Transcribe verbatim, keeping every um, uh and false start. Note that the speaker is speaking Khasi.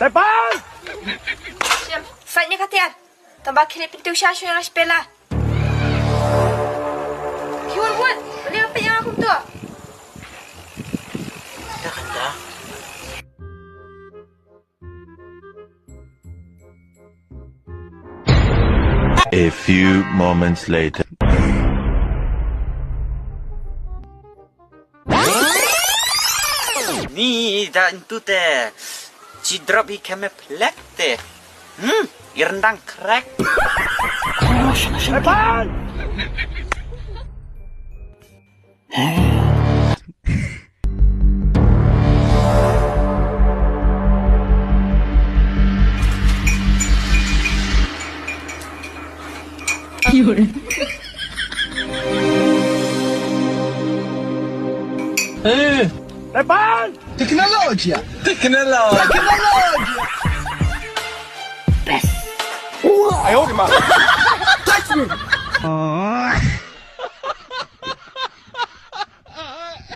Epan! Shem, sait ne kater. Tamba khili pintu sha shu na spela. Hiwar wut, beli apa yang aku tu? Dah kan dah. A few moments later. Ni da intu te. Ci drop hi keme plek te. Hmm, irendang krek. Eh, Epan! Teknologi. Teknologi. Teknologi. Best. Ayo, di mana?